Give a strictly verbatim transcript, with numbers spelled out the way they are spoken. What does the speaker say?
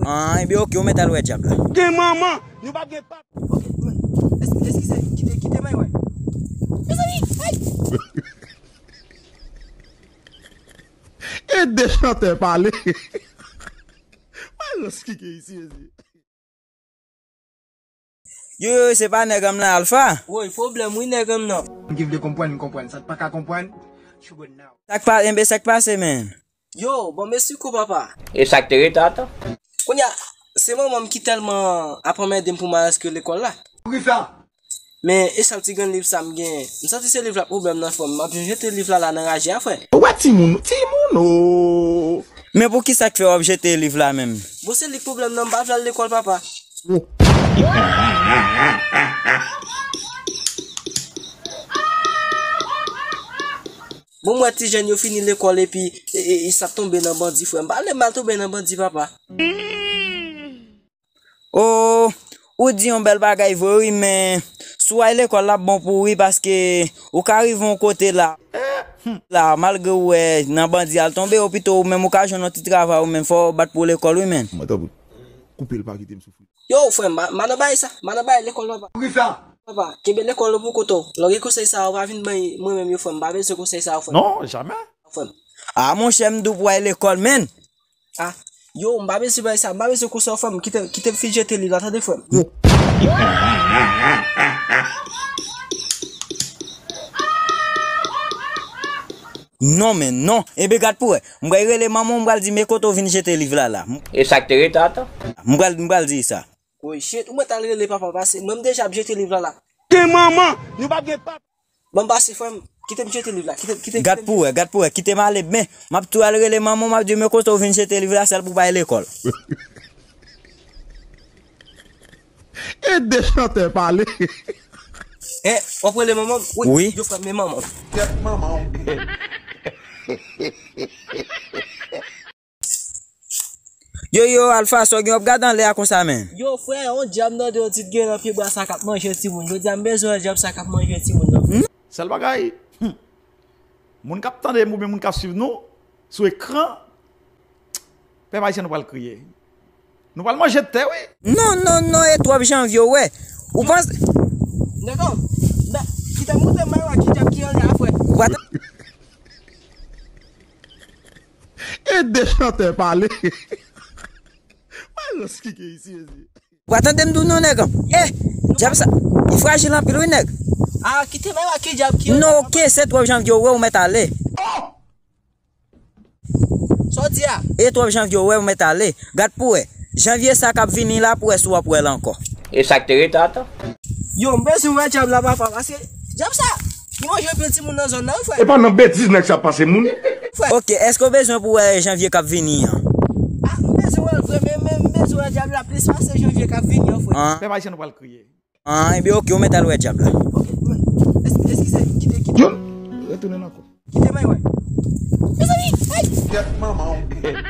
Ah, ebyen, oke, ou mèt al wè dyab la. Gen manman, nou pa gen papa. Oke, men, es-, eskize, kite, kite mwen wè. Mezanmi, ay! E de chantè pale. Malans ki gen isi, mezanmi. Yo, yo, se pa nèg an m nan, Alpha. Woy, pwoblèm wi nèg an m nan. Moun ki vle konprann, konprann. Sa k pa ka konprann, chouboun nan. Sa k pa, enben, sa k pase, men? Yo, bon, mesi kou papa. E sa k te ret atann? Kounye a, se manman m ki tèlman ap anmède m pou m al enskri lekòl la. Poukisa? Men, e sèl ti grenn liv sa m genyen. M santi se liv la pwoblèm nan, frè m. M ap jete liv la la nan raje a, frè. Ou wè timoun, timoun, o. Men poukisa k fè w ap jete liv la menm? Bon, se li k pwoblèm nan, m pa vle al lekòl, papa. Bon, m wè ti jèn yo fini lekòl epi e, e, e sa tonbe nan bandi, frè m. M pa vle m al tonbe nan bandi, papa. O, ou di yon bèl bagay vre wi, men si w al lekòl l ap bon pou ou wi, paske ou ka rive yon kote la, la, malgre ou wè nan bandi al tonbe, ou pito ou menm ou ka jwenn yon ti travay ou menm, fò w bat pou lekòl wi, men. Mwen tanpri, koupe l, pa kite m soufri. Yo, frè m, m a nan bagay sa, m a nan bagay lekòl, papa. Poukisa? Papa, kenbe lekòl ou pou kont ou. Lè w gen konsèy sa yo, pa vin ban mwen menm yo, frè m, m pa bezwen konsèy sa yo, frè m. Non, jamè. Frè m. A, monchè, m di w pou w al lekòl, men. A, yo, m pa bezwen bay sa, m pa bezwen konsèy w, frè m. Kite, kite m fin jete liv la, tande, frè m. Non, men non. Enben, gad pou wè. M pral rele manman w, m pral di, men kote w vin jete liv la, la. E sa k te ret atann? M pral, m pral di sa. Woy, shit, ou mèt al rele papa, pase. Mwen, m deja ap jete liv la, la. Gen manman, nou pa gen papa. Ban m pase, frè m. Kite m jete liv la. Kite, kite, gad pou wè, gad pou wè. Kite m ale, men m ap tou al rele manman, m ap di, men kote w vin jete liv la, sèl pou bay lekòl. E de chantè pale. E, w ap rele manman? Wi. Wi. Yo, frè m, men manman. Kèt manman w. Yo, yo, Alpha, sa w gen w ap gade anlè a konsa, men? Yo, frè, yon dyab nan de yon ti gen nan pye bwa sa k ap manje timoun. Jodi a, m bezwen wè dyab sa k ap manje timoun nan. Hmm? Sèl bagay, hmm, moun k ap tande m oubyen moun k ap swiv nou sou ekran, pèp ayisyen nou pral kriye. Nou pral manje tè, wi. Non, non, non, e twòp janvye, w wè. Ou panse. Nèg an, kite m montre m bay wè ki dyab ki anlè a, frè. Ou pa t- E de chantè pale. Malans ki gen isi, mezanmi. Ou pa tande m di w non, nèg an. E, dyab sa, li frajil anpil, wi, nèg. A, kite m wè ki dyab ki anlè. Non, oke, se twòp janvye, w wè, ou mèt ale. Sa w di a? E twòp janvye, w wè, ou mèt ale. Gad pou wè. Janvye sa k ap vini la, pou wè si w ap wè l ankò. E sa k te ret atann? Yo, m bezwen wè dyab la, papa, paske dyab sa, li manje anpil timoun nan zòn nan, wi, frè. E pa nan betiz nèg sa pase moun. Frè. Oke, èske w bezwen pou wè janvye k ap vini an? A, m bezwen wè l vre, men, men m bezwen wè dyab la plis pase janvye k ap vini an, frè. An. Pèp ayisyen nou pral kriye. An, ebyen, oke, ou mèt al wè dyab la. Oke, men, es-, eskize, kite, kite. Yo, retounen ankò. Kite mwen wè. Mezanmi, ay! Kèt manman w.